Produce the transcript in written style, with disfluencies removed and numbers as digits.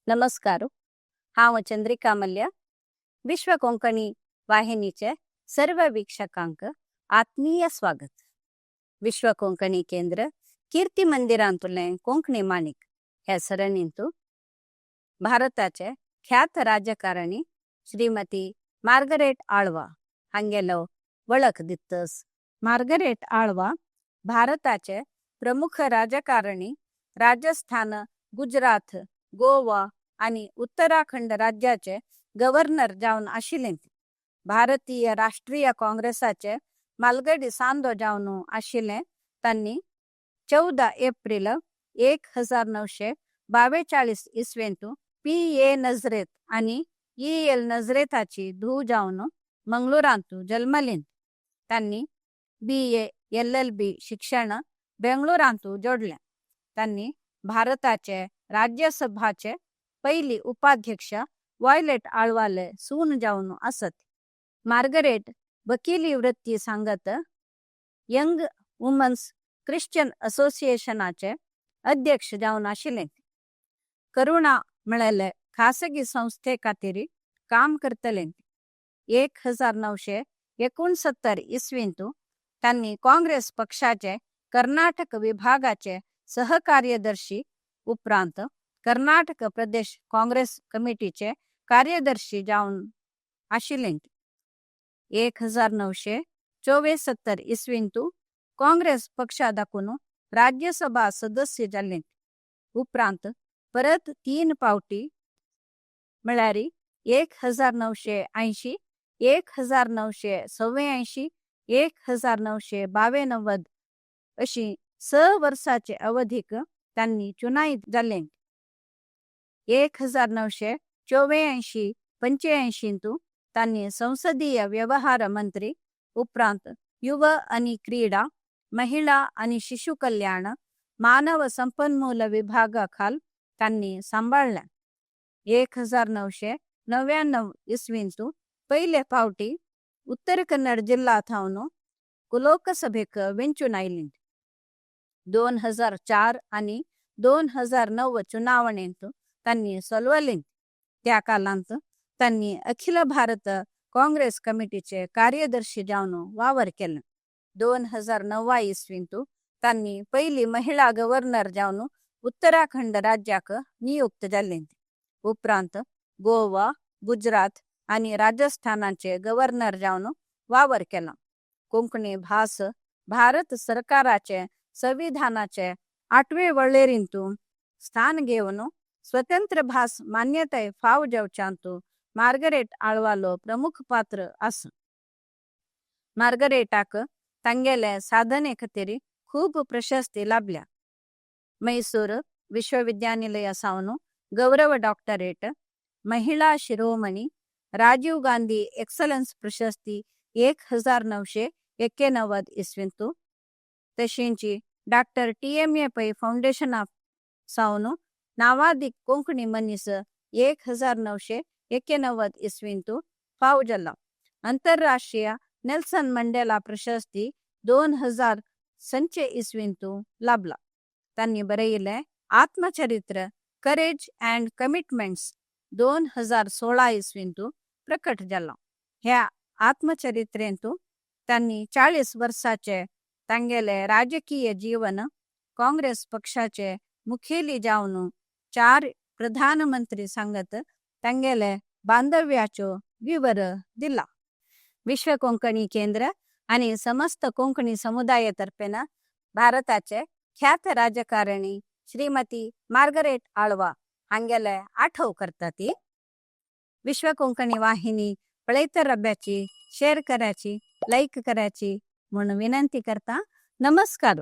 नमस्कार. हांव चंद्रिका मल्ल्या. विश्व कोंकणी वाहिनीचे सर्व वीक्षकांक आत्मीय स्वागत. विश्व कोंकणी केंद्र कीर्ती मंदिरांतुले कोंकणी माणिक ह्या सरणींतु भारताचे ख्यात राजकारणी श्रीमती मार्गरेट आळवा हांगेलो वळख दित्तस. मार्गरेट आळवा भारताचे प्रमुख राजकारणी, राजस्थान, गुजरात, गोवा आणि उत्तराखंड राज्याचे गव्हर्नर जावन आशिल्ले. भारतीय राष्ट्रीय काँग्रेसाचे मालगडी सांदो जावन आशिल्ले. तांणी 14 एप्रिल 1942 इसवेंतु पी. ए. नजरेत आणि ई. एल. नजरेताची धूव जावन मंगळूरांतु जल्मलीं. तांणी बी. ए., एल. एल. बी. शिक्षण बेंगळुरांतु जोडलें. तांणी भारताचे राज्यसभाचे पहिली उपाध्यक्ष वॉयलेट आळवाले सून जावन आसत. मार्गरेट वकिली वृत्ती सांगत यंग वुमन्स क्रिश्चन असोसिएशनाचे अध्यक्ष जावन आशिल्ले. करुणा म्हळेले खासगी संस्थे खातीर काम करतले. 1969 इसवींतु तांणी काँग्रेस पक्षाचे कर्नाटक विभागाचे सहकार्यदर्शी, उपरांत कर्नाटक प्रदेश काँग्रेस कमिटीचे कार्यदर्शी जावन आशिल्ले. 1974 इसवींतु काँग्रेस पक्षा दाखून राज्यसभा सदस्य जाल्ले. उपरांत परत तीन पावटी, म्हळ्यार 1980, 1984, 1992 अशी 6 वर्साचे अवधीक तांणी चुनाईत जाल्ले. 1984 85 तांणी संसदीय व्यवहार मंत्री, उपरांत युव आणि क्रीडा, महिला आणि शिशु कल्याण, मानव संपन्मूल विभागाखाल तांणी सांभाळलें. 1999 इसवींतु पयले फावटी उत्तर कन्नड जिल्हा थावन लोकसभेक वेंचून आयली. 2004 आणि 2009 चुनावणेंत तांणी सोलवली. त्या कालांत तांणी अखिल भारत काँग्रेस कमिटीचे कार्यदर्शी जावन वावर केले. 2009 इसवींतु तांणी पहिली महिला गव्हर्नर जावन उत्तराखंड राज्याक नियुक्त जाल्ले. उपरांत गोवा, गुजरात आणि राजस्थानाचे गव्हर्नर जावन वावर केला. कोंकणी भास भारत सरकाराचे संविधानाचे आठवे वळेरींतु स्थान घेवन स्वतंत्र भास मान्यताय फाव जावच्यांतु मार्गरेट आळवालो प्रमुख पात्र आसा. मार्गरेटाक तांगेले साधने खातीर खूब प्रशस्ती लाभल्या. मैसूर विश्वविद्यानिलय सावन गौरव डॉक्टरेट, महिला शिरोमणी, राजीव गांधी एक्सलन्स प्रशस्ती 1991 इसवींतु, तशेंच doctor T. M. A. Pai foundation of Sawan नावादीक कोंकणी मनीस 1991 इसवींतु फाव जाला. आंतरराष्ट्रीय नेल्सन मंडेला प्रशस्ती 2006 इसवींतु लाभला. तांणी बरयिल्लें आत्मचरित्र करेज अँड कमिटमेंट्स 2016 इसवींतु प्रकट जाला. ह्या आत्मचरित्रेंतु तांणी 40 वर्साचे तांगेले राजकीय जीवन, काँग्रेस पक्षाचे मुखेली जावन चार प्रधानमंत्री सांगत तांगेले बांधव्याचो विवर दिला. विश्व कोंकणी केंद्र आणि समस्त कोंकणी समुदायातर्फेन भारताचे ख्यात राजकारणी श्रीमती मार्गरेट आळवा हांगेले आठव करता ती. विश्व कोंकणी वाहिनी पळयत रब्याची, शेअर करायची, लाईक करायची म्हणून विनंती करता. नमस्कार.